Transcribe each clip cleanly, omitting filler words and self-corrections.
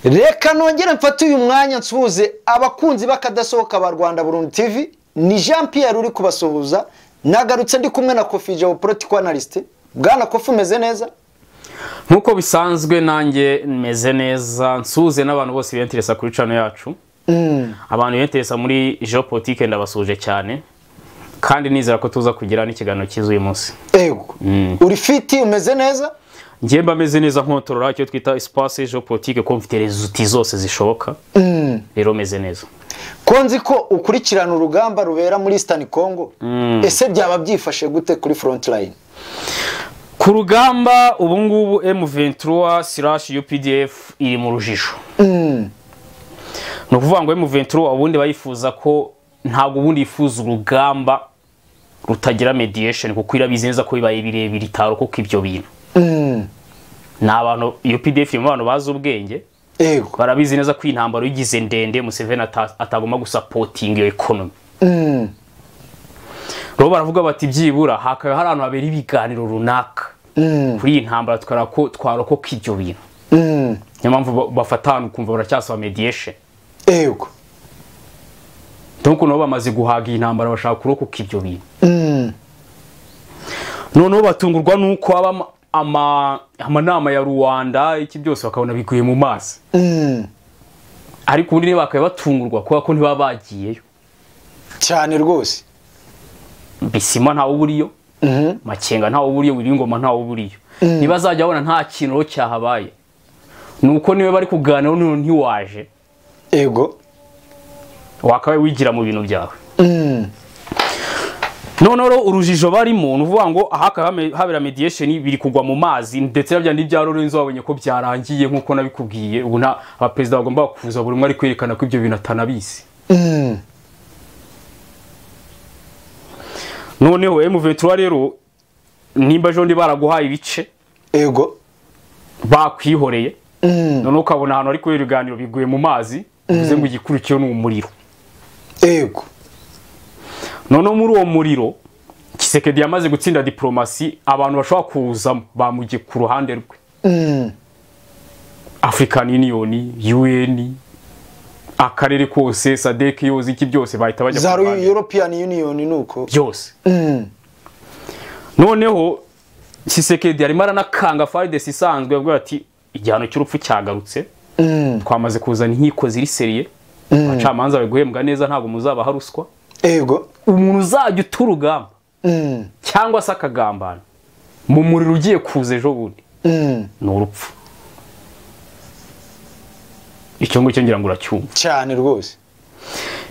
Reka nongere mfate uyu mwanya nsuhuze abakunzi bakadasohoka ba Rwanda Burundi TV. Ni Jean Pierre uri kubasuhuza, nagarutse ndi kumwe na Kofi Geopolitical Analyst. Bwana Kofi, umeze neza? Nkuko bisanzwe nanjye meze neza, nsuhuze n'abantu bose biyenteresa kuri channel yacu. Abantu biyenteresa muri geopolitique ndabasuhuje cyane, kandi nizera ko tuza kugira n'ikiganiro cyiza uyu munsi. Ego. Uri fiti, umeze neza? Njye mba meze neza, nkontorora icyo twita espace geopolitique ko mfite results zose zishoboka. Rero meze neza. Ko nzi ko ukurikirana urugamba rubera muri Eastern Congo, ese byaba byifashe gute kuri front line? Ku rugamba ubu ngubu M23/UPDF iri mu rujijo. Ni ukuvuga ngo M23 ubundi bayifuza ko ntabwo ubundi yifuza urugamba rutagira mediation, kuko irabizi neza ko bibaye birebire itaro kuko ibyo bintu. Ni abantu UPDF mu bantu bazi ubwenge. Ego. Barabizi neza ko intambaro yigize ndende Museveni atagomba gusapotinga iyo economy. Rero baravuga bati byibura hakaba hari ahantu habera ibiganiro runaka kuri iyi ntambara twarokoka ibyo bintu. Niyo mpamvu bafata ahantu ukumva baracyasaba mediation. Ego. Donc nabo bamaze guhaga iyi ntambara bashaka kurokoka ibyo bintu. Noneho batungurwa nuko aba amanama ya Rwanda iki byose bakabona biguye mu mazi. Ariko ubundi bakaba batungurwa kuko ko ntibaba bagiyeyo. Cyane rwose. Bisima ntawe uburiyo, Makenga ntawe uburiyo, Wiringoma ntawe uburiyo. Nibazajya babona nta kintu cyahabaye. Nuko niwe bari kuganira none ntiwaje. Ego. Wakabaye wigira mu bintu byawe. Noneho urujijo barimo nuvuga ngo ahaka habera mediation biri kugwa mu mazi, ndetse nabya ndi bya Lorenzo babonye ko byarangiye nkuko nabikubwiye. Ubu nta abapresident bagomba kuza buri umwe ari kwerekana ko ibyo bintu atanabizi. Noneho M23 rero nimba jondi baraguhaye ibice, ego, bakwihoreye, none ukabona ahantu ari kubera ibiganiro biguye mu mazi, bivuze ngo igikurikiyo ni umuriro. Ego. Noneho muri uwo muriro Tshisekedi yamaze gutsinda diplomasi, abantu bashobora kuzamo bamujye ku ruhande rwe. African Union, UN, akarere kose, SADC yose, iki byose bahita bajya ku ruhande. European Union nuko byose. Noneho Tshisekedi arimo aranakanga FARDC isanzwe, avuga ati igihano cy'urupfu cyagarutse, twamaze kuzana inkiko ziri seriye, abacamanza bari guhembwa neza, ntabwo muzabaha ruswa. Ego. Umuntu uzajya uturugamba cyangwa se akagambana mu muriro ugiye kuza ejo bundi ni urupfu. Icyo ngicyo ngira ngo uracyumva cyane rwose.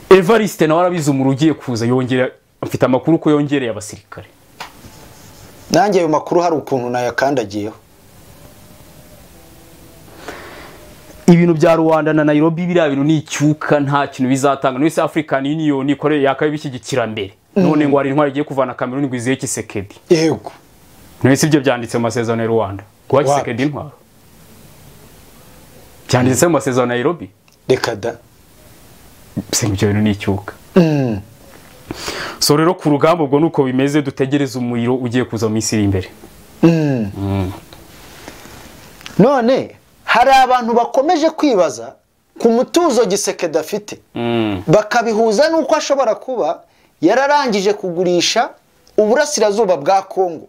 Evariste nawe arabizi umuriro ugiye kuza, yongera mfite amakuru ko yongereye abasirikare. Nanjye ayo makuru hari ukuntu nayakandagiyeho. Ibintu bya Rwanda na Nairobi biriya bintu ni icyuka, nta kintu bizatanga. N'East African Union ikore yakabishyigikira mbere. None ngo hari intwari igiye kuvana Cameroon ngo izihe Tshisekedi. Yego. None si ibyo byanditse mu masezerano ya Rwanda. Guha Tshisekedi intwaro. Byanditse mu masezerano ya Nairobi? Reka da. Se ibyo bintu ni icyuka. So rero ku rugamba ubwo nuko bimeze, dutegereze umuriro ugiye kuza mu minsi iri imbere. None hari abantu bakomeje kwibaza ku mutuzo Tshisekedi afite, bakabihuza nuko ashobora kuba yararangije kugurisha uburasirazuba bwa Kongo.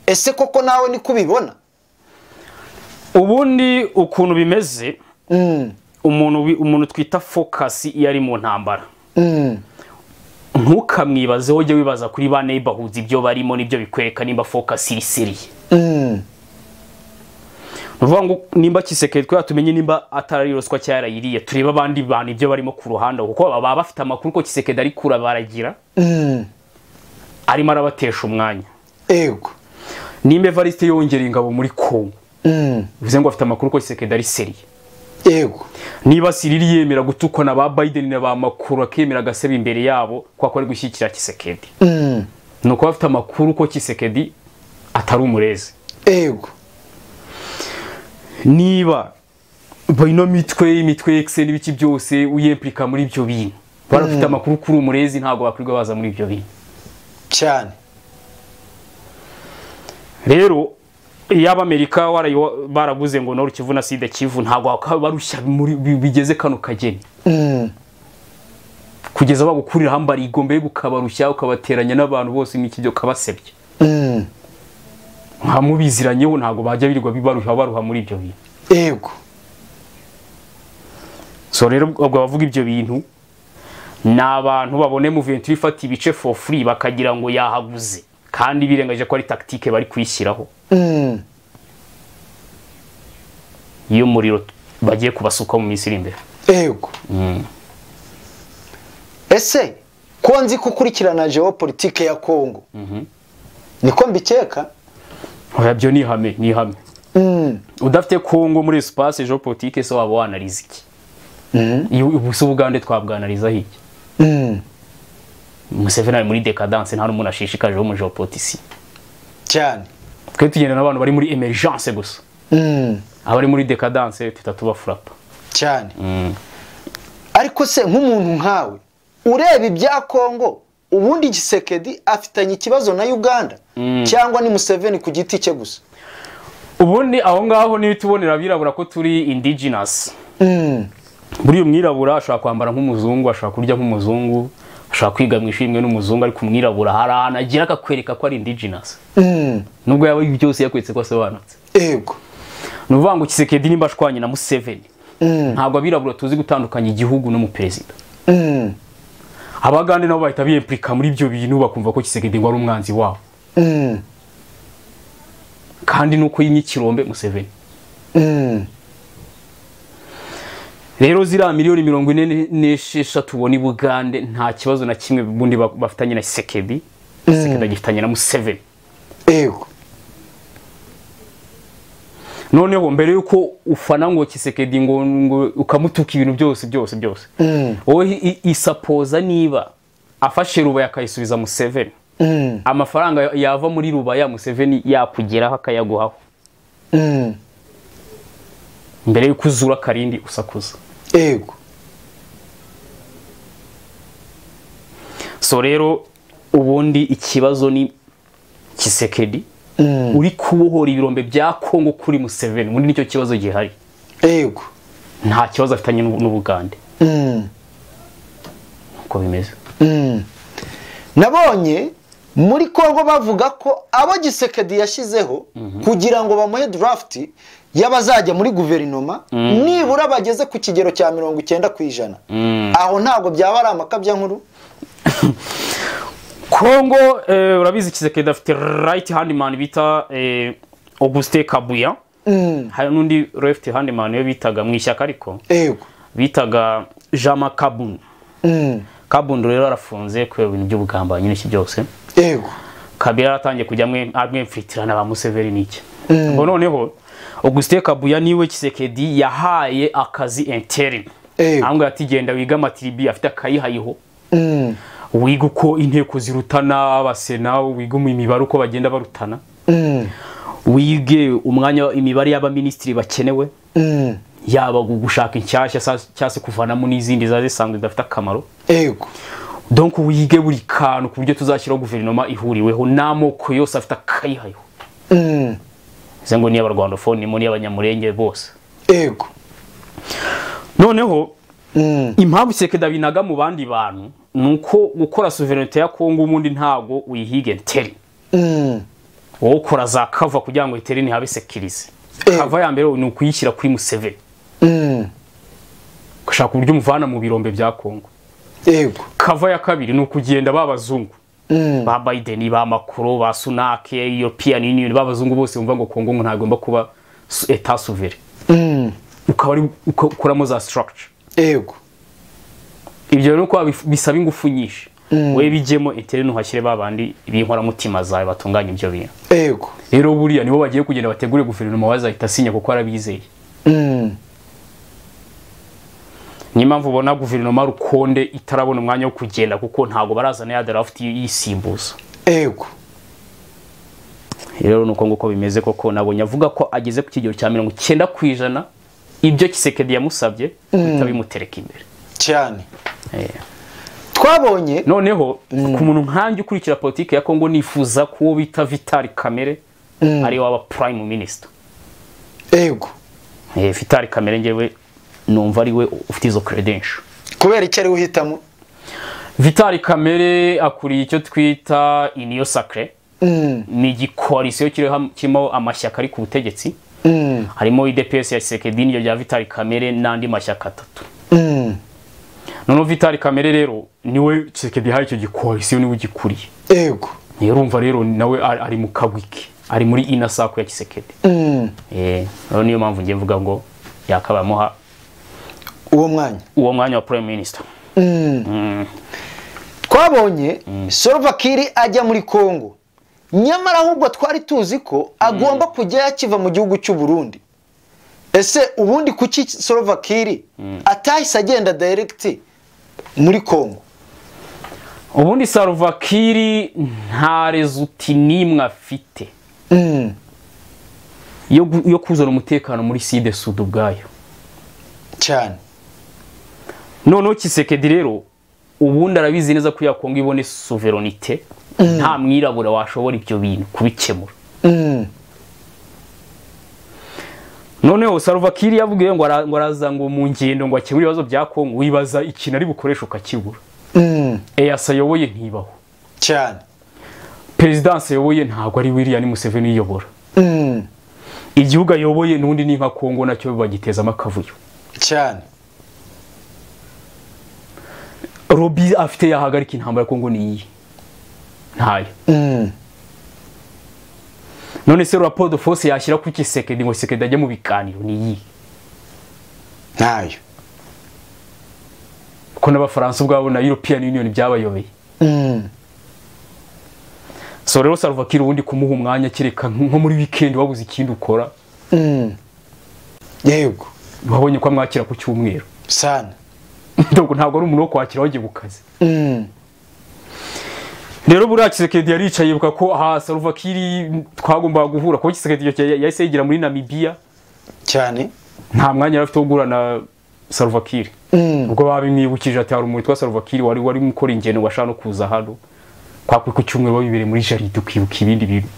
Ese koko nawe ni kubibona? Ubundi ukuntu bimeze, umuntu twita focus iyo ari mu ntambara, ntukamwibazeho, ujye wibaza kuri ba neighborhoods ibyo barimo nibyo bikwereka nimba focus iri seriye. Nuvuga ngo nimba Tshisekedi twa tumenye nimba atari ruswa cyarayiriye, tureba abandi bantu ibyo barimo ku ruhande, kuko baba bafite amakuru ko Tshisekedi ari kura baragira, arimo arabatesha umwanya. Ego. Nimba Evariste yongera ingabo muri Kongo, bivuze ngo afite amakuru ko Tshisekedi ari seriye. Ego. Niba Cyril yemera gutukwa na ba Biden na ba Macron akemera agaseba imbere yabo kwa ko ari gushyikira Tshisekedi, nuko bafite amakuru ko Tshisekedi atari umurezi. Ego. Niba ino mitwe X n'ibiki byose uyemplika muri ibyo bintu, barafite amakuru kuri umurezi, ntago bakwirirwa baza muri ibyo bintu cyane. Rero Yaba Amerika baraguze ngo Nord Kivu na Sud Kivu, ntabwo barushya bigeze kano kageni. Kugeza bagukurira hambari igombe gukabarushya ukabateranya n'abantu bose n'ikijyo kabasebye. Nka mubiziranyeho ntabwo bajya birirwa bibaruha baruha muri ibyo bintu. Yego. So rero ubwo bavuga ibyo bintu n'abantu babone M23 ifata ibice for free bakagira ngo yahaguze, kandi birengaje ko ari tactique bari kwishyiraho. Iyo muriro bagiye kubasuka mu minsi iri imbere. Yego. Ese ko nzi kukurikirana geopolitique ya Kongo, niko mbikeka? Oya, byo ni hame, ni hame. Udafite Kongo muri espace geopolitique so waba wanariza iki? Iyo ubuso Bugande twabwanariza hiki. Museveni ari muri décadence, nta n'umuntu ashishikaje wo mu geopolitique. Cyane. Twe tugenda n'abantu bari muri emergence gusa. Abari muri décadence tutatuba frappa. Cyane. Ariko se nk'umuntu nkawe ureba ibya Kongo, ubundi Tshisekedi afitanye ikibazo na Uganda cyangwa ni Museveni ku giti cye gusa? Ubundi aho ngaho ni tubonera abirabura ko turi indigenous. Buri umwirabura ashobora kwambara nk'umuzungu, ashobora kurya nk'umuzungu, ashobora kwiga mu ishuri n'umuzungu, ariko umwirabura hari ahantu agira akakwereka ko ari indigenous. Nubwo yaba byose yakwetse ko asobanutse. Yego. Ni ukuvuga ngo Tshisekedi nimba ashwanye na Museveni, ntabwo abirabura tuzi gutandukanya igihugu n'umuperezida. Abagande nabo bahita biyemplika muri ibyo bintu bakumva ko Tshisekedi ngo ari umwanzi wabo. Kandi nuko yimye ikirombe Museveni. Rero zira miliyoni 46 ubona i Bugande nta kibazo na kimwe bundi bafitanye na Tshisekedi. Tshisekedi agifitanye na Museveni. Yego. Noneho mbere yuko ufana ngo Tshisekedi ngo ukamutuka ibintu byose byose byose, wowe isapoza niba afashe Rubaya akayisubiza Museveni, amafaranga yava muri Rubaya Museveni yakugeraho akayaguhaho. Mbere yuko uzura karindi usakuza. Yego. So rero ubundi ikibazo ni Tshisekedi uri kubohora ibirombe bya Kongo kuri Museveni, muri nicyo kibazo gihari. Yego. Nta kibazo afitanye n'Ubugande. Uko bimeze. Nabonye muri Kongo bavuga ko abo Tshisekedi yashizeho kugira ngo bamuhe draft y'abazajya muri guverinoma nibura bageze ku kigero cya 90%. Aho ntabwo byaba ari amakabya nkuru. Kongo urabizi Tshisekedi afite right hand man bita Auguste Kabuya. Hari n'undi left hand man yo bitaga mu ishyaka ariko. Yego. Bitaga Jama Kabun. Kabun rero arafunze kubera ibintu by'ubugambanyi n'iki byose. Yego. Kabila aratangiye kujya amwe mfitirana ba Museveni n'iki. Ngo noneho Auguste Kabuya niwe Tshisekedi yahaye akazi interim. Ahubwo ati genda wiga amatribi afite akayihayiho. Wiga uko inteko zirutana abasena, wiga imibare uko bagenda barutana. Wige umwanya imibare y'abaministiri bakenewe. Yaba gushaka inshyashya cyase kuvanamo n'izindi zazisanzwe zidafite akamaro. Yego. Donc wige buri kantu ku buryo tuzashyiraho guverinoma ihuriweho n'amoko yose afite akayihayiho. Ngo ni abarwandofone ni abanyamurenge bose. Yego. Noneho impamvu Tshisekedi abinaga mu bandi bantu nuko gukora sovereignty ya Kongo ubundi ntago uyihige nteri. Wowe ukora za cover kugira ngo iterine habe securize. Cover ya mbere ni ukuyishyira kuri Museveni. Gushaka uburyo umuvana mu birombe bya Kongo. Yego. Cover ya kabiri ni ukugenda babazungu. Ba Biden, ba Macron, ba Sunak, European Union, babazungu bose bumva ngo Kongo ngo ntagomba kuba etat souverain. Ukaba ari ukoramo za structure. Yego. Ibyo rero ko bisaba ingufu nyinshi. We bijyemo interino uhashyire babandi binkora mutima zawe batunganya ibyo bintu. Yego. Rero buriya nibo bagiye kugenda bategure guverinoma bazahita sinya kuko arabizeye. Ni impamvu ubona guverinoma rukonde itarabona umwanya wo kugenda kuko ntago barazana ya draft yisimbuza. Yego. Rero nuko nguko bimeze koko nabonye avuga ko ageze ku kigero cya 90% ibyo Tshisekedi yamusabye bitabimutereka imbere. Cyane. Twabonye noneho ku muntu nkanjye ukurikira politike ya Kongo nifuza ko bita Vital Kamerhe Ari waba prime minister. Yego. Vital Kamerhe ngewe numva ari we ufite izo credential. Kubera icyo ari uhitamo? Vital Kamerhe akuriye icyo twita Union Sacrée. Ni igikoalisiyo kirimo amashyaka ari ku butegetsi. Harimo UDPS ya Tshisekedi n'iryo rya Vital Kamerhe n'andi mashyaka atatu. Noneho Vital Kamerhe rero niwe Tshisekedi yahaye icyo gikoalisiyo, niwe ugikuriye. Yego. Urumva rero nawe ari mu kagwiki, ari muri inner circle ya Tshisekedi. Rero niyo mpamvu ngiye mvuga ngo yakabamuha uwo mwanya wa prime minister. Twabonye Salva Kiir ajya muri Kongo, nyamara ahubwo twari tuzi ko agomba kujya yakiva mu gihugu cy'u Burundi. Ese ubundi kuki Salva Kiir atahise agenda direct muri Kongo? Ubundi Salva Kiir nta rezuti nimwe afite yo kuzana umutekano muri Sud Sud ubwayo cyane. Noneho Tshisekedi rero ubundi arabizi neza ko ya Kongo ibone sovereignty, nta mwirabura washobora ibyo bintu kubikemura. Noneho Salva Kiir yavugiye ngo araza ngo mu ngendo ngo akemure ibibazo bya Kongo, wibaza ikintu ari bukoresha ukakibura. EAC ayoboye ntibaho cyane. Perezidansi ayoboye ntabwo ari William Museveni uyobora. Igihugu ayoboye n'undi ni nka Kongo nacyo bagitezamo akavuyo cyane. Robi afite yahagarika intambara ya Kongo ni iyi ntayo. None se rapport de force yashyira ku Tshisekedi ngo Tshisekedi ajye mu biganiro ni iyi ntayo. Ko n'abafaransa ubwabo na European Union byabayobeye. So rero Salva Kiir ubundi kumuha umwanya kereka nko muri weekend wabuze ikindi ukora. Yego. Wabonye ko amwakira ku cyumweru sana. Ndongo ntabwo ari umuntu wo kwakira wagiye gukaze. Rero buriya Tshisekedi yaricaye yibuka ko aha Salva Kiir twagombaga guhura, kuko Tshisekedi yahise yigira muri Namibia cyane, nta mwanya yari afite wo guhura na Salva Kiir. Ubwo babimwibukije ati hari umuntu witwa Salva Kiir wari mukora ingendo washaka no kuza hano kwa ku cyumweru babibereye muri jaride ukibuka ibindi bintu.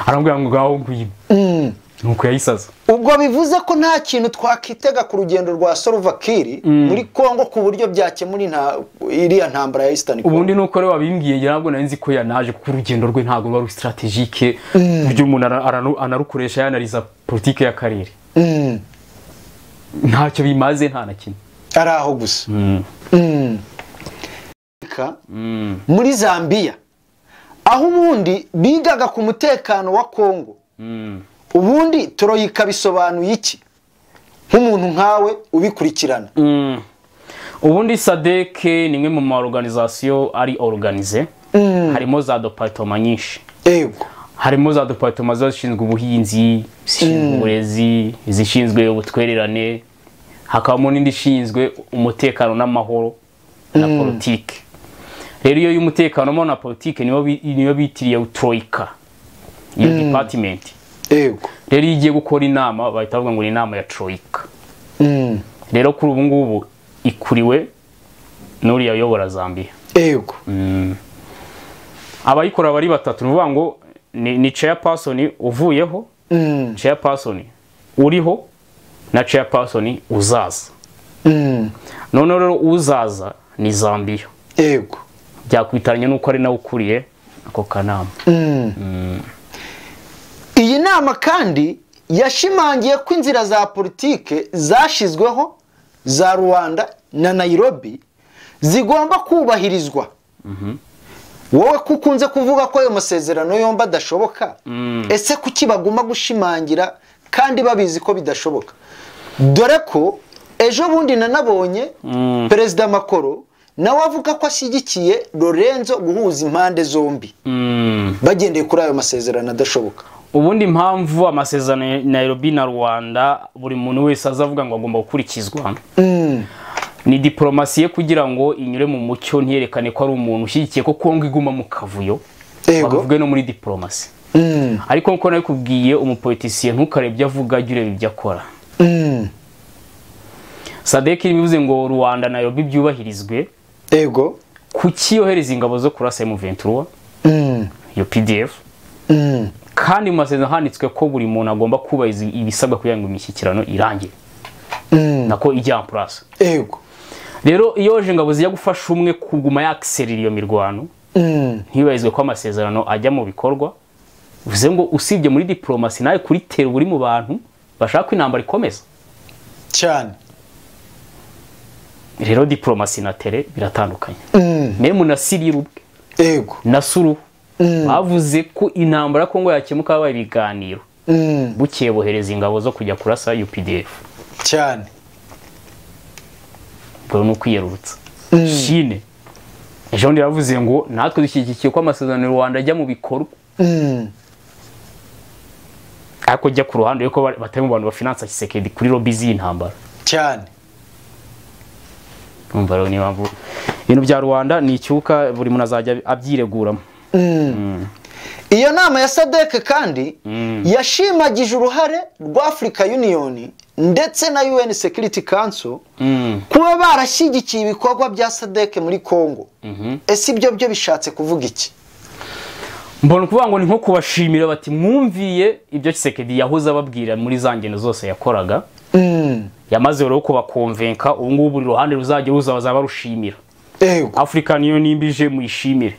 Arambwira ngo ngaho ngwino. Nuko yayisaza. Ubwo bivuze ko nta kintu twakitega ku rugendo rwa Salva Kiir muri Kongo ku buryo byakemura iriya ntambara ya Eastern Congo. Ubundi nuko rero babimbwiye ntabwo nari nzi ko yanaje, kuko urugendo rwe ntabwo rwari strategique, buryo umuntu anarukoresha yanaliza politike y'akarere. Ntacyo bimaze nta na kimwe. Ari aho gusa. Muri Zambia aho ubundi bigaga ku mutekano wa Kongo. Ubundi Troika bisobanuye iki nk'umuntu nkawe ubikurikirana? Ubundi SADC ni imwe mu ma organisation ari organize. Harimo za departement nyinshi. Yego. Harimo za departement zishinzwe ubuhinzi, zishinzwe uburezi, zishinzwe ubutwererane, hakabamo n'indi ishinzwe umutekano n'amahoro na politike. Rero iyo y'umutekano na politike niyo bitiriye Troika, iyo department. Yego. Rero iyo igiye gukora inama bahita bavuga ngo ni inama ya Troika. Rero kuri ubu ngubu ikuriwe n'uriya uyobora Zambia. Yego. Abayikora bari batatu, nuvuga ngo ni chairperson uvuyeho, chairperson uriho na chairperson uzaza. None rero uzaza ni Zambia. Yego. Byakwitaranye nuko ari nawe ukuriye ako kanama. Iyi nama kandi yashimangiye ko inzira za politike zashizweho za Rwanda na Nairobi zigomba kubahirizwa. Wowe kukunze kuvuga ko ayo masezerano yombi adashoboka, ese kuki baguma gushimangira kandi babizi ko bidashoboka? Dore ko ejo bundi nanabonye Perezida Macron nawe avuga ko ashyigikiye Lorenzo guhuza impande zombi bagendeye kuri ayo masezerano adashoboka. Ubundi impamvu amasezerano ya Nairobi na Rwanda buri muntu wese azavuga ngo agomba gukurikizwa ni diplomasiye kugira ngo inyure mu mucyo, ntiyerekane ko ari umuntu ushyigikiye ko Kongo iguma mu kavuyo, bavuge no muri diplomasi. Ariko nkuko nabikubwiye, umupoliticien ntukarebye avuga, jya ureba ibyo akora. SADC bivuze ngo Rwanda na Nairobi byubahirizwe. Yego. Kuki yohereza ingabo zo kurasa M23 iyo PDF Kandi mu masezerano handitswe ko buri muntu agomba kubahiriza ibisabwa kugira ngo imishyikirano irangire. Nako ijya en place. Yego. Rero iyo je ingabo zijya gufasha umwe kuguma yakserira iyo mirwano, ntibaizwe ko amasezerano ajya mu bikorwa, bivuze ngo usibye muri diplomasi nawe kuri tera buri mu bantu bashaka ko intambara ikomeza cyane. Rero diplomasi na tere biratandukanye. Memu na Cyril ubwe. Yego. Na Suru bavuze ko intambara Kongo yakemuka habaye ibiganiro. Bukeye bohereza ingabo zo kujya kurasa UPDF. Cyane. Ubwo no kwiyerurutsa. Chine ejo ndi yavuze ngo natwe dushyigikiye ko amasezerano y'u Rwanda ajya mu bikorwa. Ariko jya ku ruhande yuko batari mu bantu ba finance Tshisekedi kuri lobby z'intambara. Cyane. Umva rero niyo mpamvu ibintu bya Rwanda ni icyuka buri muntu azajya abyireguramo. Iyo nama ya SADC kandi yashimagije uruhare rwa Africa Union ndetse na UN Security Council kuba barashyigikiye ibikorwa bya SADC muri Congo. Ese ibyo byo bishatse kuvuga iki? Mbona kuvuga ngo ni nko kubashimira bati mwumviye ibyo Tshisekedi yahoze ababwira muri za ngendo zose yakoraga. Yamaze rero kubakonvenka ubu ngubu buri ruhande ruzajya ruza bazaba rushimira. Yego. African Union imbije muyishimire.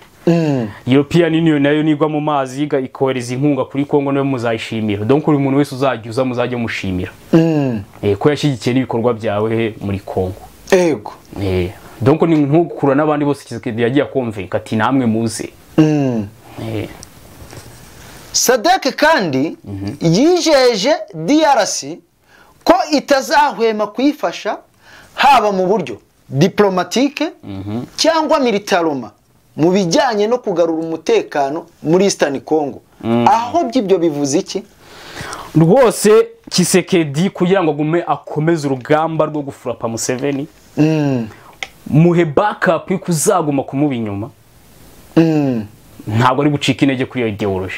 European Union nayo nigwa mu mazi ikohereza inkunga kuri Congo nayo muzayishimira. Donc buri muntu wese uzajya uza muzajya mushimira. Ko yashyigikiye n'ibikorwa byawe muri Congo. Yego. Donc ni nkukura n'abandi bose Tshisekedi yagiye akonvenka ati namwe muze. SADC kandi yijeje DRC ko itazahwema kuyifasha haba mu buryo diplomatique cyangwa militaroma mu bijyanye no kugarura umutekano muri Eastern Congo. Aho by'ibyo bivuze iki? Rwose Tshisekedi kugira ngo agume akomeze urugamba rwo gufurapa Museveni, muhe backup kuzaguma kumuba inyuma. Ntabwo ari gucika intege kuri iyo ideology.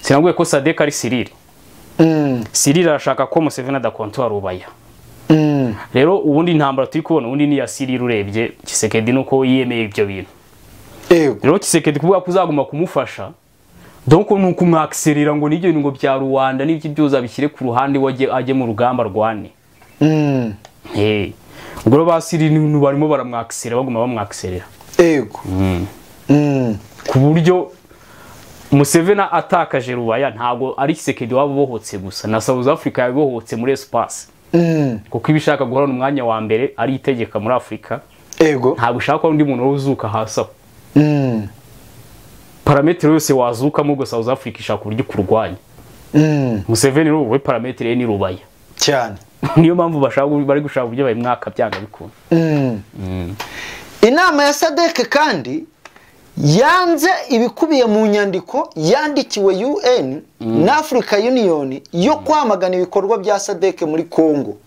Sinabwiye ko SADC ari Cyril. Cyril arashaka ko Museveni adakontora Rubaya. Rero ubundi intambara turi kubona ubundi ni ya Cyril urebye Tshisekedi nuko yiyemeye ibyo bintu. Rero Tshisekedi kuvuga kuzaguma kumufasha donc nuko umwakserira ngo nibyo bintu ngo bya Rwanda n'ibyo byuza bishyire ku ruhande waje ajye mu rugamba rwane. Ubwo ba Cyril barimo baramwaksera baguma bamwakserera. Yego. Ku buryo Museveni atakaje Rubaya ntabwo ari Tshisekedi wabohotse gusa na South Africa yabohotse muri espace. Kuko ibishaka guhorana umwanya wa mbere ari itegeka muri Afrika. Yego. Ntabwo ushaka ko undi muntu uzuka hasi aho. Parametre yose wazukamo ubwo South Africa ishaka uburyo kurwanya. Museveni rero we parametre ye ni Rubaya. Cyane. Niyo mpamvu bashaka bari gushaka uburyo bayimwaka byanga bikunda. Inama ya SADC kandi yanze ibikubiye mu nyandiko yandikiwe UN na Africa Union yo kwamagana ibikorwa bya SADC muri Congo.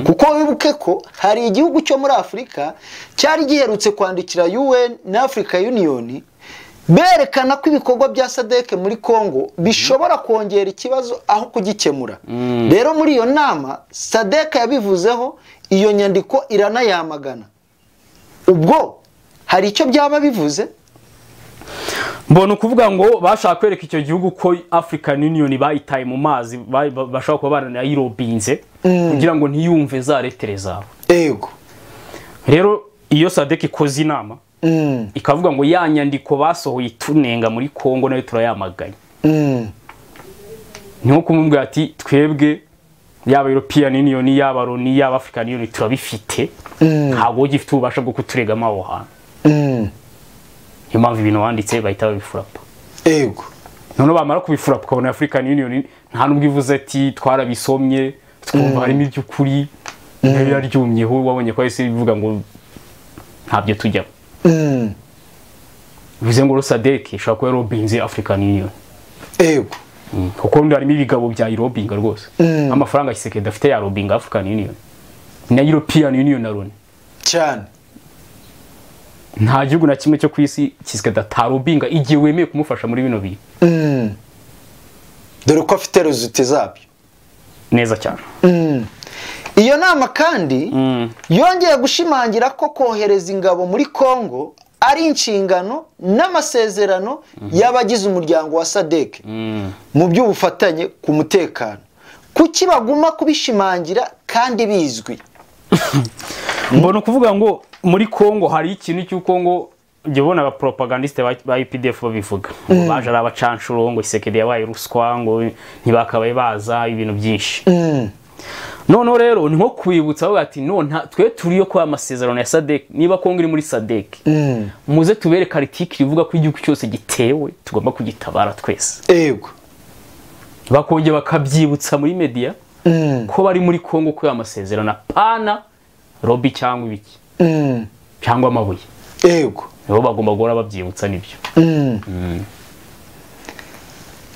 Kuko wibuke ko hari igihugu cyo muri Afrika cyari giherutse kwandikira UN na Africa Union berekana ko ibikorwa bya SADC muri Congo bishobora kongera ikibazo aho kugikemura. Rero muri iyo nama SADC yabivuzeho, iyo nyandiko iranayamagana. Ubwo hari icyo byaba bivuze? Mbona ukuvuga ngo bashaka kwereka icyo gihugu ko African Union bayitaye mu mazi, bashaka kuba baranayirobinze kugira ngo ntiyumve za letere zabo. Yego. Rero iyo SADC ikoze inama ikavuga ngo ya nyandiko basohoye itunenga muri Congo nayo turayamaganye. Niho kumubwira ati twebwe yaba European Union yaba Loni yaba African Union turabifite, ntabwo gifite ububasha bwo kuturegama aho hantu. Niyo mpamvu ibintu wanditse bahita babifurapa. Yego. None bamara kubifurapa ukabona African Union nta nubwo ivuze ati twarabisomye twumva harimo iby'ukuri, nayo yaryumyeho wabonye ko yahise ivuga ngo ntabyo tujyamo. Bivuze ngo SADC ishobora kuba yarobinze African Union. Yego. Kuko harimo ibigabo bya irobinga rwose. Amafaranga Tshisekedi afite ya robinga African Union na European Union na Loni. Cyane. Nta gihugu na kimwe cyo ku isi Tshisekedi atarobinga igihe wemeye kumufasha muri bino bintu. Dore ko afite results zabyo neza cyane. Iyo nama kandi yongeye gushimangira ko kohereza ingabo muri Congo ari inshingano n'amasezerano y'abagize umuryango wa SADC mu by'ubufatanye ku mutekano. Kuki baguma kubishimangira kandi bizwi? Mbona ukuvuga ngo muri Kongo hari ikintu cy'uko ngo jya ubona abapropagandiste ba UPDF babivuga ngo baje ari abacanshuro, ngo Tshisekedi yabaye ruswa, ngo ntibakabaye baza, ibintu byinshi. Noneho rero ni nko kwibutsa bavuga ati no twe turiyo kwa amasezerano ya SADC, niba Kongo iri muri SADC muze tubereke article ivuga ko igihugu cyose gitewe tugomba kugitabara twese. Yego. Bakongera bakabyibutsa muri media ko bari muri Kongo ko amasezerano apana lobby cyangwa ibiki cyangwa amabuye. Yego. Nibo bagomba guhora babyibutsa nibyo.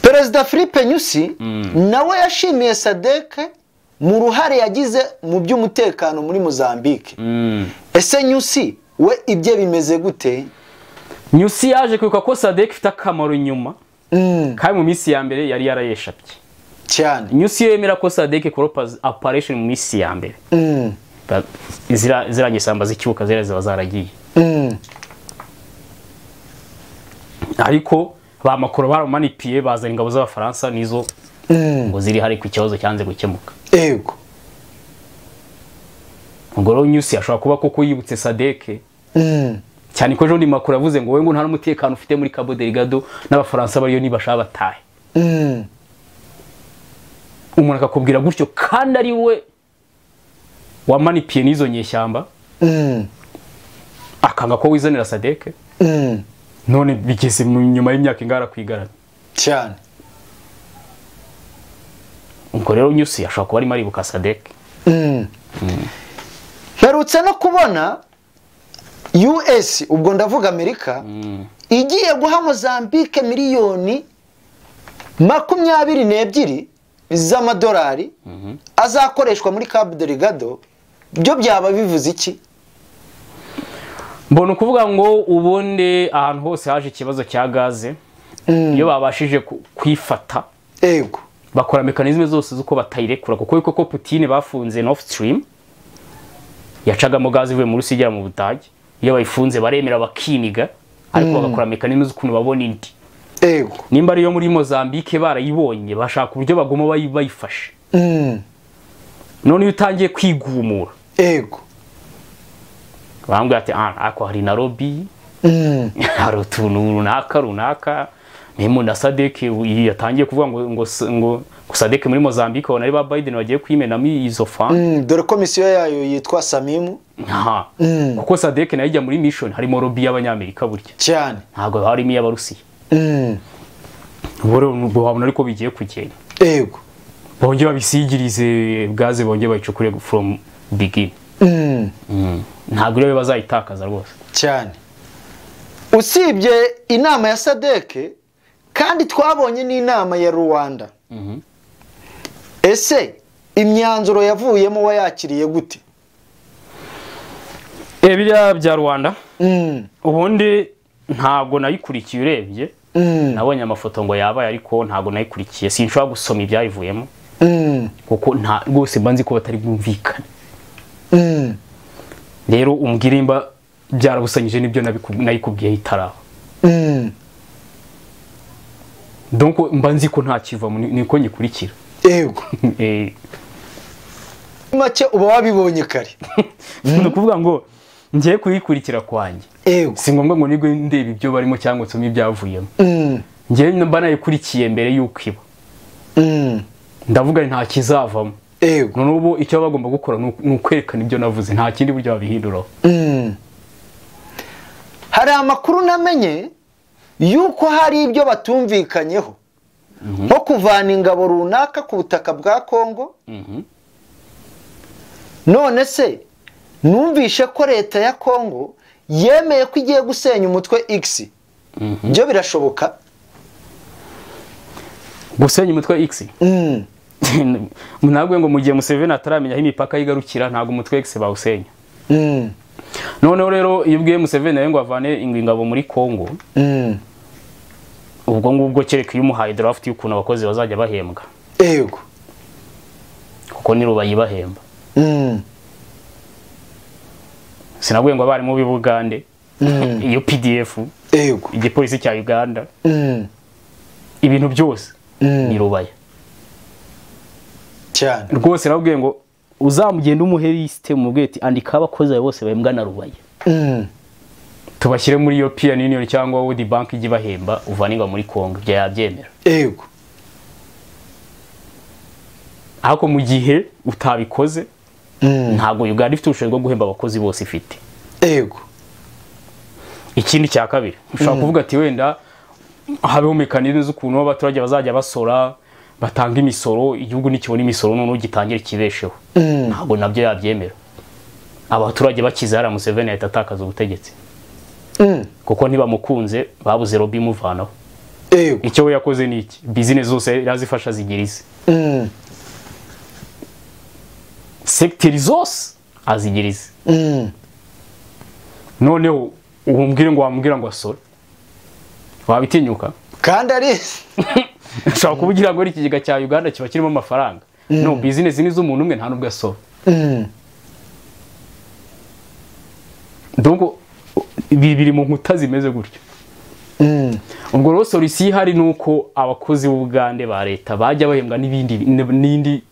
Perezida Philippe Nyusi nawe yashimiye SADC mu ruhare yagize mu by'umutekano muri Mozambique. Ese Nyusi we ibye bimeze gute? Nyusi yaje kwibuka ko SADC ifite akamaro inyuma, kandi mu minsi ya mbere yari yarayeshapye cyane. Nyusi yemera ko SADC ikora operation mu minsi ya mbere, ziriya nyeshyamba z'ikibuka ziriya ziba zaragiye. Ariko ba Macron baramanipiye bazana ingabo z'Abafaransa nizo ngo ziri hari ku kibazo cyanze gukemuka. Yego. Ubwo rero Nyusi ashobora kuba koko yibutse SADC. Cyane ko ejo Macron yavuze ngo wowe ngo nta n'umutekano ufite muri Cabo Delgado n'Abafaransa bariyo nibashaka batahe. Umuntu akakubwira gutyo kandi ari we wamanipiye n'izo nyeshyamba, akanga ko wizanira SADC. None bigeze nyuma y'imyaka ingara kwigarana cyane. Ubwo rero Nyusi ashobora kuba arimo aribuka SADC. Mperutse no kubona US, ubwo ndavuga Amerika, igiye guha Mozambique miliyoni 22 z'amadolari azakoreshwa muri Cabo Delgado. Byo byaba bivuze iki? Mbona ukuvuga ngo ubundi ahantu hose haje ikibazo cya gaze, iyo babashije kwifata, yego, bakora mekanizme zose z'uko batayirekura, kuko koko Putin bafunze Nord Stream yacagamo gaze ivuye mu Rusiya igera mu Budage. Iyo bayifunze baremera bakiniga, ariko bagakora mekanizme z'ukuntu babona indi. Yego. Nimba ariyo muri Mozambique barayibonye, bashaka uburyo baguma bayifashe. None iyo utangiye kwigumura, yego, bambwira ati ako hari Nairobi, hari utuntu runaka runaka, nemo na SADC yatangiye kuvuga ngo ngo ngo SADC muri Mozambique abona ari ba Biden bagiye kwimenamo izo fund. Dore komisiyo yayo yitwa Samimu. Kuko SADC nayo ijya muri mission harimo lobby y'Abanyamerika burya cyane, ntabwo harimo iy'Abarusiya. Ubwo wabona ariko bigiye kugenda. Yego. Bongeye babisigirize gaze, bongeye bayicukure from begin. Ntabwo rero bazayitakaza rwose cyane. Usibye inama ya SADC kandi twabonye n'inama ya Rwanda. Ese imyanzuro yavuyemo wayakiriye gute? Biriya bya Rwanda ubundi ntabwo nayikurikiye, urebye nabonye amafoto ngo yabaye, ariko ntabwo nayikurikiye, sinshobora gusoma ibyayivuyemo kuko nta rwose mba nzi ko batari bwumvikane. Rero umbwire imba byarabusanyije nibyo nayikubwiye itaraba. Donc mba nzi ko nta kivamo, niko nyikurikira. Yego. Make uba wabibonye kare. Ni ukuvuga ngo ngiye kuyikurikira kwanjye. Yego. Si ngombwa ngo nigwe ndeba ibyo barimo cyangwa nsome ibyavuyemo. Ngiye mba nayikurikiye mbere y'uko iba. Ndavuga nta kizavamo. Yego. None ubu icyo bagomba gukora ni ukwerekana ibyo navuze, nta kindi buryo babihinduraho. Hari amakuru namenye yuko hari ibyo batumvikanyeho, nko kuvana ingabo runaka ku butaka bwa Kongo. None se numvishe ko leta ya Kongo yemeye ko igiye gusenya umutwe X. Byo birashoboka gusenya umutwe X? Ntabwo ngo mugiye Museveni ataramenya aho imipaka yigarukira, ntabwo umutwe X bawusenya. Noneho rero iyo ubwiye Museveni nawe ngo avane ingabo muri Kongo, ubwo ngubwo kereka iyo umuhaye draft y'ukuntu abakozi bazajya bahembwa. Yego. Kuko ni rubayi bahemba. Sinabwiye ngo abarimu b'i Bugande Iyo PDF, Yego. igipolisi cya Uganda, ibintu byose ni Rubaya. Cyane. Rwose nabwiye ngo uzamugenda umuhe liste, mubwiye ati andika abakozi bawe bose bahembwa na Rubaya, tubashyire muri European Union cyangwa World Bank ijye ibahemba, uvanirwa muri Congo, ibyo yabyemera. Yego. Ariko mu gihe utabikoze, ntabwo Uganda ifite ubushobozi bwo guhemba abakozi bose ifite. Yego. Ikindi cya kabiri, ushobora kuvuga ati wenda habeho mécanisme z'ukuntu abaturage bazajya basora, batanga imisoro, igihugu nikibona imisoro noneho gitangire kibesheho. Ntabwo nabyo yabyemera. Abaturage bakize hariya, Museveni yahita atakaza ubutegetsi, kuko ntibamukunze, babuze lobby imuvanaho. Yego. Icyo we yakoze ni iki? Business zose yazifasha zigira ize, secteur zose azigira ize. Noneho umubwire ngo wamubwira ngo asore, wabitinyuka? Kandi ari Ushobora kuba ngo ari ikigega cya Uganda kiba kirimo amafaranga. No business ni z'umuntu umwe, nta nubwo asora. Donc ibi biri mu nkuta zimeze gutyo. Ubwo rero solution ihari ni uko abakozi b'Ubugande ba leta bajya bahembwa n'ibindi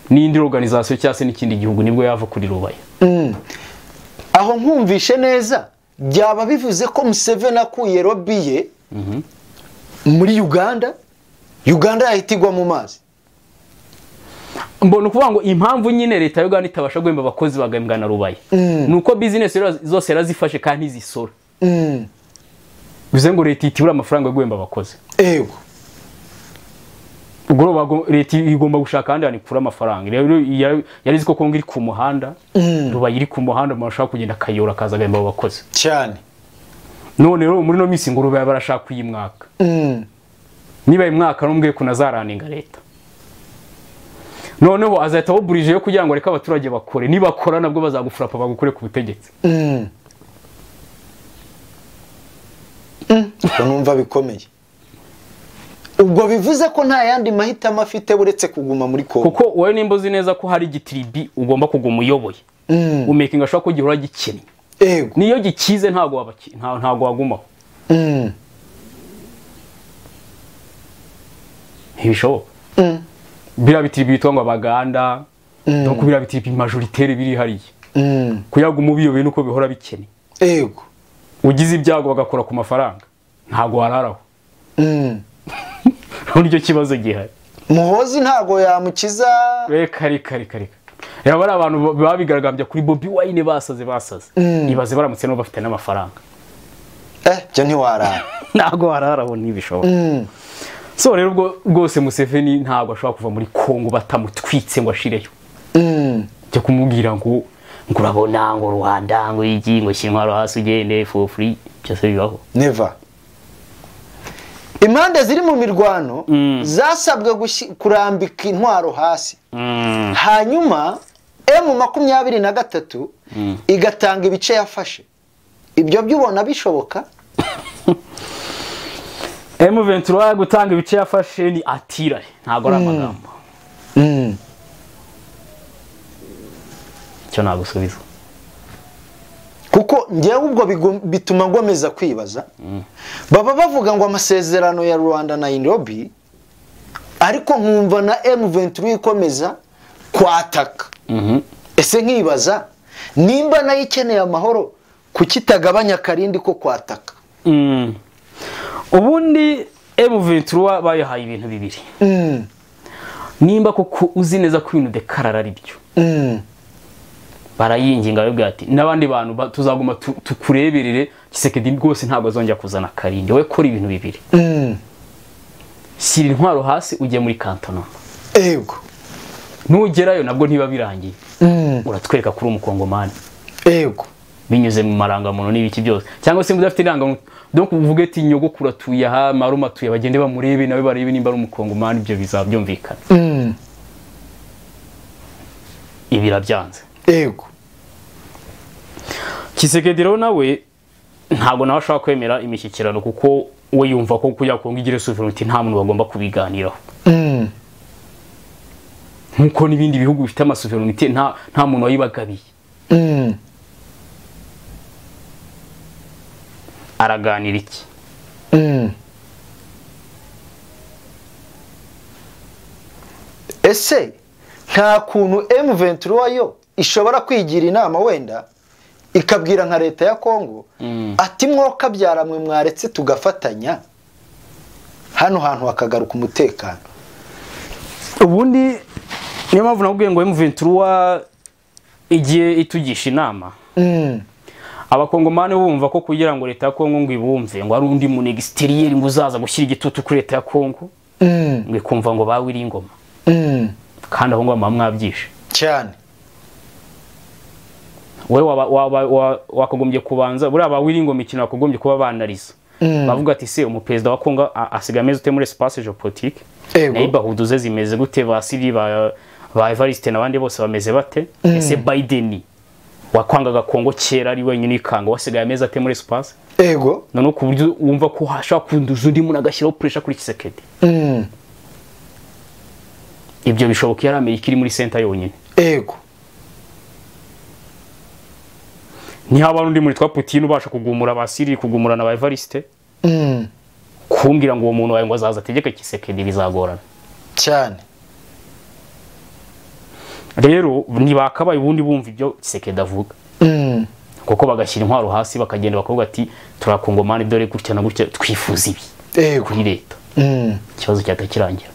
n'indi organisation cyangwa se n'ikindi gihugu, nibwo yava kuri Rubaya. Aho nkumvishe neza, byaba bivuze ko Museveni akuye lobby ye muri Uganda, Uganda yahita igwa mu mazi. Mbona ukuvuga ngo impamvu nyine leta ya Uganda itabasha guhemba abakozi bagahembwa na Rubaya ni uko business rero zose yarazifashe kandi ntizisora. Bivuze ngo leta ihita ibura amafaranga yo guhemba abakozi. Yego. Ubwo rero leta igomba gushaka ahandi hantu ikura amafaranga. Rero yari izi ko Kongo iri ku muhanda, Rubaya iri ku muhanda, umuntu ashobora kugenda akayora akaza agahemba abo bakozi. Cyane. None rero muri no minsi ngo Rubaya barashaka kuyimwaka. Niba imwaka n'umbwiye ko nazaraninga leta, noneho azahita abuburije yo kugira ngo areke abaturage bakore. Nibakora nabwo bazagufurapa bagukure ku butegetsi. Ubwo numva bikomeye. Ubwo bivuze ko nta yandi mahitamo afite uretse kuguma muri Kongo. Kuko wowe nimba uzi neza ko hari igitribi ugomba kuguma uyoboye, umakinga ashobora ko gihora gikennye. Yego. Niyo gikize ntabwo ntabwo wagumaho. Ntibishoboka. Biriya bitribi bitwa ngo Abaganda, donc biriya bitribi majoritaire biri hariya, kuyaguma ubiyoboye nuko bihora bikennye. Yego. Ugize ibyago bagakora ku mafaranga, ntabwo wararaho. Nicyo kibazo gihari. Muhozi ntago yamukiza. Reka reka reka reka. Reba bari abantu baba bigaragambya kuri Bobi Wine basaze basaze. Ibaze baramutse no bafite n'amafaranga. Byo ntiwarara. Ntabwo wararaho, ntibishoboka. So rero ubwo rwose Museveni ntabwo ashobora kuva muri Kongo batamutwitse ngo ashireyo. Cyo kumubwira ngo urabona ngo Rwanda ngo iki ngo shyira intwaro hasi ugende for free, byose bibaho. Never. Impande ziri mu mirwano zasabwe kurambika intwaro hasi, hanyuma M23 igatanga ibice yafashe. Ibyo byubona bishoboka? M23 gutanga ibice yafashe ni atira, ntabwo ari amagambo. Cyo nagusubiza. Kuko ngewe ubwo bituma ngomeza kwibaza. Baba bavuga ngo amasezerano ya Rwanda na Nairobi, ariko nkumva na M23 ikomeza kwataka. Ese nkibaza nimba nayo ikeneye amahoro, kuki itagabanya karindi ko kwataka? Ubundi M23 bayahaye ibintu bibiri. Nimba koko uzi neza ko ibintu dekarara ari byo, barayinginga babwira ati n'abandi bantu tuzaguma tukureberere, Tshisekedi rwose ntabwo azongera kuzana karindi, wowe kora ibintu bibiri. Shyira intwaro hasi ujye muri cantonnement. Yego. Nugerayo nabwo ntiba birangiye, uratwereka kuri umukongomani. Yego. Binyuze mu marangamuntu n'ibiki byose, cyangwa se mudafite irangamuntu, donc uvuge ati nyogokuru atuye aha, marume atuye, bagende bamurebe nawe barebe nimba ari umukongomani, ibyo bizabyumvikana. Ibi birabyanze. Yego. Tshisekedi rero nawe ntabwo nawe ashobora kwemera imishyikirano, kuko we yumva ko kuya Kongo igire sovereignty nta muntu bagomba kubiganiraho. Nkuko n'ibindi bihugu bifite ama sovereignty nta muntu wayibagabiye. Araganira iki? Ese nta kuntu M23 yo ishobora kwigira inama wenda ikabwira nka leta ya Kongo ati mwoka byaramwe mwaretse tugafatanya hano hantu hakagaruka umutekano? Ubundi niyo mpamvu nakubwiye ngo M23 igiye itugisha inama. Abakongomani bumva ko kugira ngo leta ya Kongo ngo ibumve ngo ari undi muntu exterieur ngo uzaza gushyira igitutu kuri leta ya Kongo ngo ikumva ngo bawiri ingoma. Kandi aho ngo mwabyishe cyane. Wewe wakagombye kubanza buriya bawiri ingoma ikintu wakagombye kuba banariza. Bavuga ati se umuperezida wa Kongo asigaye ameze ute muri espace géopolitique? Neighborhood ze zimeze gute? Ba Siri ba Evariste n'abandi bose bameze bate? Ese Biden wakwangaga Kongo kera ari wenyine ikanga wasigaye ameze ate muri espace? Ego. None ku buryo wumva ko hashaka kunduza undi muntu agashyiraho pressure kuri Tshisekedi. Ibyo bishoboka yari Amerika iri muri center yonyine. Ego. Ni haba undi muri twa Putin ubasha kugumura ba Siri kugumura na ba Evariste. Kumbwira ngo uwo muntu wawe ngo azaza ategeke Tshisekedi bizagorana cyane. Rero ntibakabaye ubundi bumva ibyo Tshisekedi avuga. Kuko bagashyira intwaro hasi bakagenda bakavuga ati turakongomani dore gutya na gutya twifuza ibi. Ego. Kuri leta. Ikibazo cyatakirangira.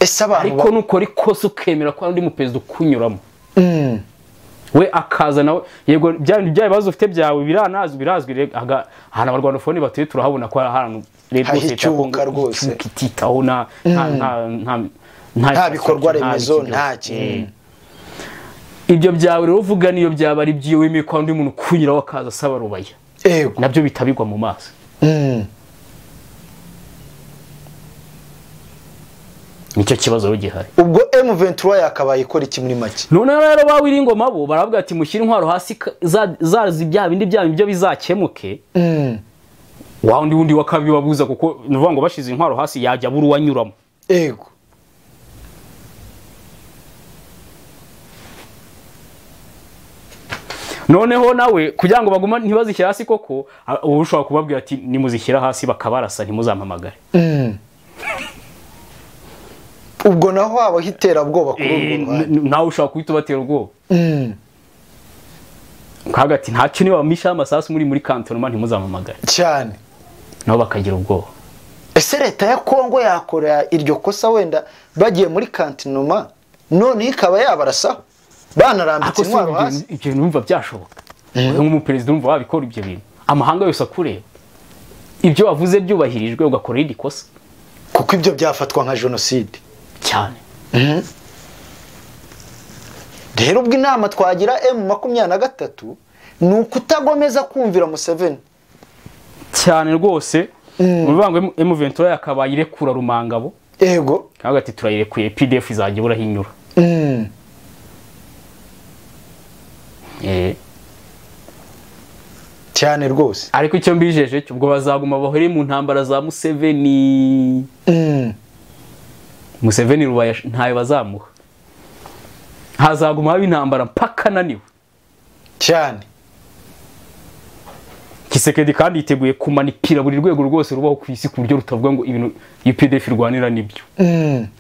Ese abantu ariko nukora ikosa ukemera ko undi muperezida ukunyuramo. We akaza nawe yego bya bibazo ufite byawe biranazwi birazwi ahantu abarwanofone batuye turahabona ko ahantu leta rwose kititaho na nta bikorwa remezo nta kintu. Ibyo byawe rero uvuga niyo byaba ari byiwe wemeye ko undi muntu kunyuraho akaza asaba rubaya. Yego. Nabyo bitabigwa mu maso. Nicyo kibazo gihari. Ubwo M23 yakabaye ikora iki muri make? None rero bawiri ingoma bo baravuga ati mushyire intwaro hasi zazi bya bindi bya byo bizakemuke. Wa undi wundi wakabibabuza kuko nuvuga ngo bashize intwaro hasi yajya buru wanyuramo. Ego. Noneho nawe kugira ngo baguma ntibazishyira hasi koko ushobora kubabwira ati nimuzishyira hasi bakabarasa ntimuzampamagare. Ubwo naho haba hitera ubwoba kuri urwo ruhande. Nawe ushobora kuhita ubatera ubwoba. Kaga ati ntacyo niba bamisha amasasu muri cantonnement ntimuzampamagare. Cyane. Nabo bakagira ubwoba. Ese leta ya Kongo yakora iryo kosa wenda bagiye muri cantonnement none ikaba yabarasaho banarambitse intwaro hasi? Ibyo numva byashoboka. Nk'umuperezida numva wabikora ibyo bintu. Amahanga yose akureba. Ibyo wavuze byubahirijwe ugakora irindi kosa. Kuko ibyo byafatwa nka genocide. Cyane. Rero ubwo inama twagira M23 ni ukutagomeza kumvira Museveni. Cyane rwose. Uruvuga ngo M23 yakabaye irekura Rumangabo. Yego. Kavuga ati turayirekuye PDF izajya burahinyura. Cyane rwose. Ariko icyo mbijeje cyo ubwo bazaguma bahore mu ntambara za Museveni. Museveni rubaya ntayo bazamuha. Hazaguma haba intambara mpaka naniwe. Cyane. Tshisekedi kandi yiteguye kumanipira buri rwego rwose rubaho ku isi ku buryo rutavuga ngo ibintu UPDF rwanira nibyo.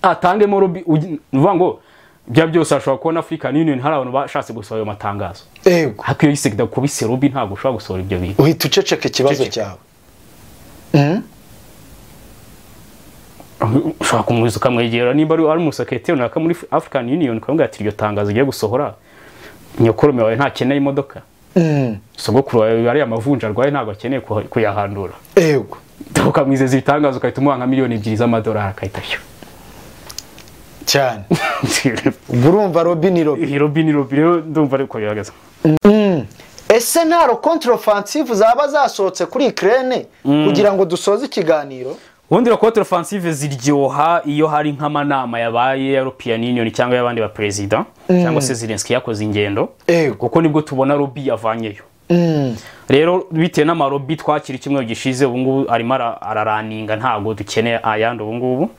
Atangemo lobby uvuga ngo bya byose ashobora kubona African Union hari abantu bashatse gusohora ayo matangazo. Yego. Ariko iyo Tshisekedi akubise lobby ntabwo ushobora gusohora ibyo bintu. Uhita uceceka ikibazo cyawe. Ushobora kumwiza ukamwegera nimba ari umusekreteri runaka muri African Union ukamubwira ati iryo tangazo ugiye gusohora nyokorome wawe ntakeneye imodoka. Sogokuru wawe ari amavunja arwaye ntabwo akeneye kuyahandura. Yego. Ukamwizeza ibitangazo ukahita umuha nka miliyoni 2 z'amadolari akahita ashyura. Cyane. Urumva Robin ni Robin. Robin ni Robin rero ndumva ariko bihagaze. Ese nta contre-offensive zaba zasohotse kuri Ukraine kugira ngo dusoze ikiganiro? Ubundi contre-offensive ziryoha iyo hari nk'amanama yabaye European Union cyangwa y'abandi ba president cyangwa se Zelensky yakoze ingendo. Kuko nibwo tubona Robi yavanyeyo. Rero bitewe n'amarobi twakira icyumweru gishize, ubu ngubu arimo araraninga, ntabwo dukeneye ayandi ubu ngubu.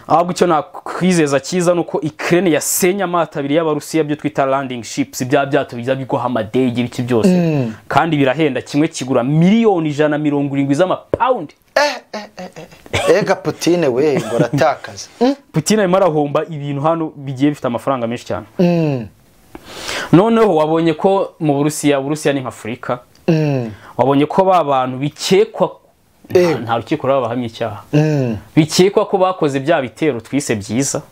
Ahubwo icyo nakwizeza cyiza ni uko Ukraine yasenye amato abiri y'Abarusiya, byo twita landing ships, bya byato bijya bigwaho amadege, ibiki byose, kandi birahenda. Kimwe kigura miliyoni 170 z'amapawundi. Ega Putine we ngo aratakaza. Putin arimo arahomba ibintu hano bigiye bifite amafaranga menshi cyane. Noneho wabonye ko mu Burusiya, Burusiya ni nka Afurika, wabonye ko ba bantu bikekwa, nta rukiko rurabahamya icyaha, bikekwa ko bakoze bya bitero twise byiza,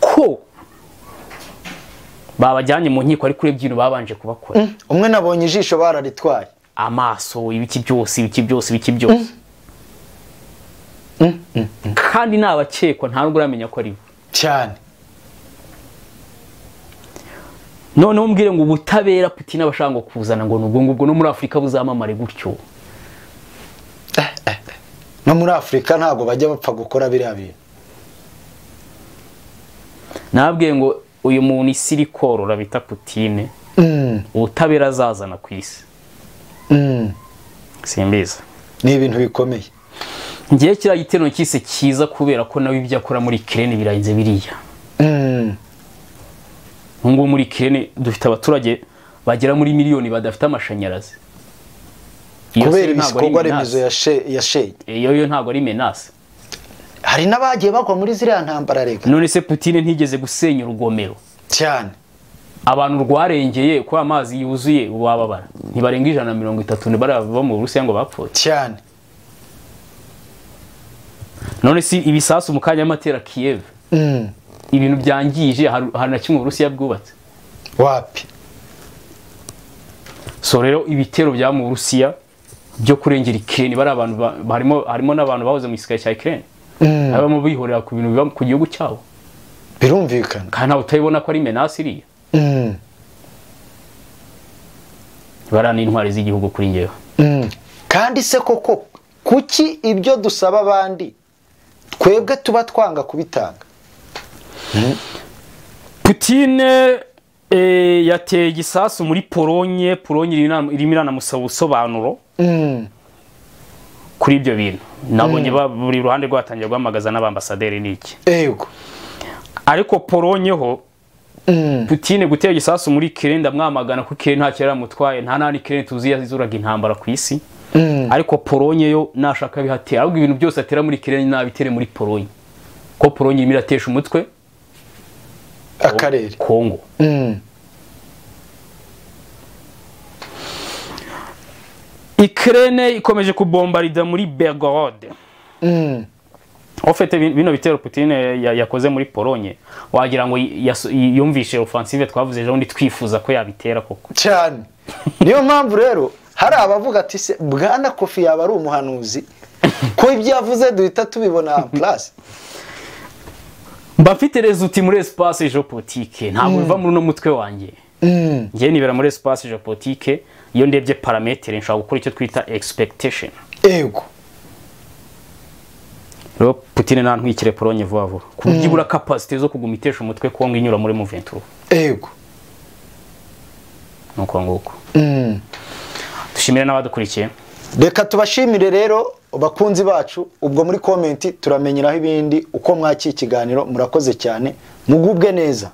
ko babajyanye mu nkiko, ariko urebye ibintu babanje kubakora. Umwe nabonye ijisho bararitwaye. Amaso, ibiki byose, ibiki byose, ibiki byose, kandi ni abakekwa, nta nubwo uramenya ko ari bo. Cyane. Noneho umbwire ngo ubutabera Putin aba ashaka ngo kuzana, ngo nubwo ngubwo no muri Afurika buzamamare gutyo. No muri Afurika ntabwo bajya bapfa gukora biriya bintu. Nabwiye ngo uyu muntu isi iri korora bita Putin, ubutabera azazana ku isi, simbizi. Ni ibintu bikomeye. Ngiye kiriya gitero cyise cyiza, kubera ko nawe ibyo akora muri Ukraine birarenze biriya. Ngubu muri Ukraine dufite abaturage bagera muri miliyoni badafite amashanyarazi. Iyo kubera se ntabwo ari ibikorwa remezo menace. Yashenye. Iyo yo ntabwo ari menace? Hari n'abagiye bagwa muri ziriya ntambara rega. None se Putin ntigeze gusenya urugomero? Cyane. Abantu rwarengeye ko amazi yuzuye wababara, ntibarenga 130 bava mu Burusiya ngo bapfuye. Cyane. None si ibisasu mu kanya amatera Kiev, ibintu byangije, hari na kimwe Uburusiya bwubatse? Wapi. So rero ibitero bya mu Burusiya byo kurengera Ukraine, bari abantu harimo n'abantu bahoze mu gisirikare cya Ukraine, abamo bihorera ku bintu biba ku gihugu cyabo. Birumvikana. Kandi ntawe utabibona ko ari menace iriya. Bariya ni intwari z'igihugu kuri njyewe. Kandi se koko kuki ibyo dusaba abandi twebwe tuba twanga kubitanga? Putin yateye igisasu muri Polonye. Polonye irimo iranamusaba ubusobanuro kuri ibyo bintu. Nabonye buri ruhande rwatangiye guhamagaza n'abambasaderi n'iki. Ariko Polonye ho, Putin gutera igisasu muri Ukraine ndamwamagana, kuko Ukraine ntacyo yaramutwaye, nta nani Ukraine tuzi yazuraga intambara ku isi. Ariko Polonye yo nashaka bihatera, ahubwo ibintu byose atera muri Ukraine nabitere muri Polonye, ko Polonye irimo iratesha umutwe akarere. Kongo. Ukraine ikomeje kubombarida muri Belgorod. En fait, bino bitero Putin yakoze muri Polonye, wagira ngo yumvishe offensive twavuze ejo bundi twifuza ko yabitera koko. Cyane, niyo mpamvu rero hari abavuga ati: "Se bwana Kofi yaba ari umuhanuzi, ko ibyo yavuze duhita tubibona en place?" Mba mfite résultat muri espace géopolitique, ntabwo biva muri uno mutwe wanjye. Ngiye nibera muri espace géopolitique, iyo ndebye paramètre nshobora gukora icyo twita expectation. Rero Putin nantwikire Polonye vuba vuba, ku buryo ibura capacité zo kuguma itesha umutwe Kongo inyura muri M23. Nuko nguko. Dushimire n'abadukurikiye. Reka tubashimire rero bakunzi bacu. Ubwo muri comment turamenyeraho ibindi uko mwakiye ikiganiro. Murakoze cyane, mugubwe neza.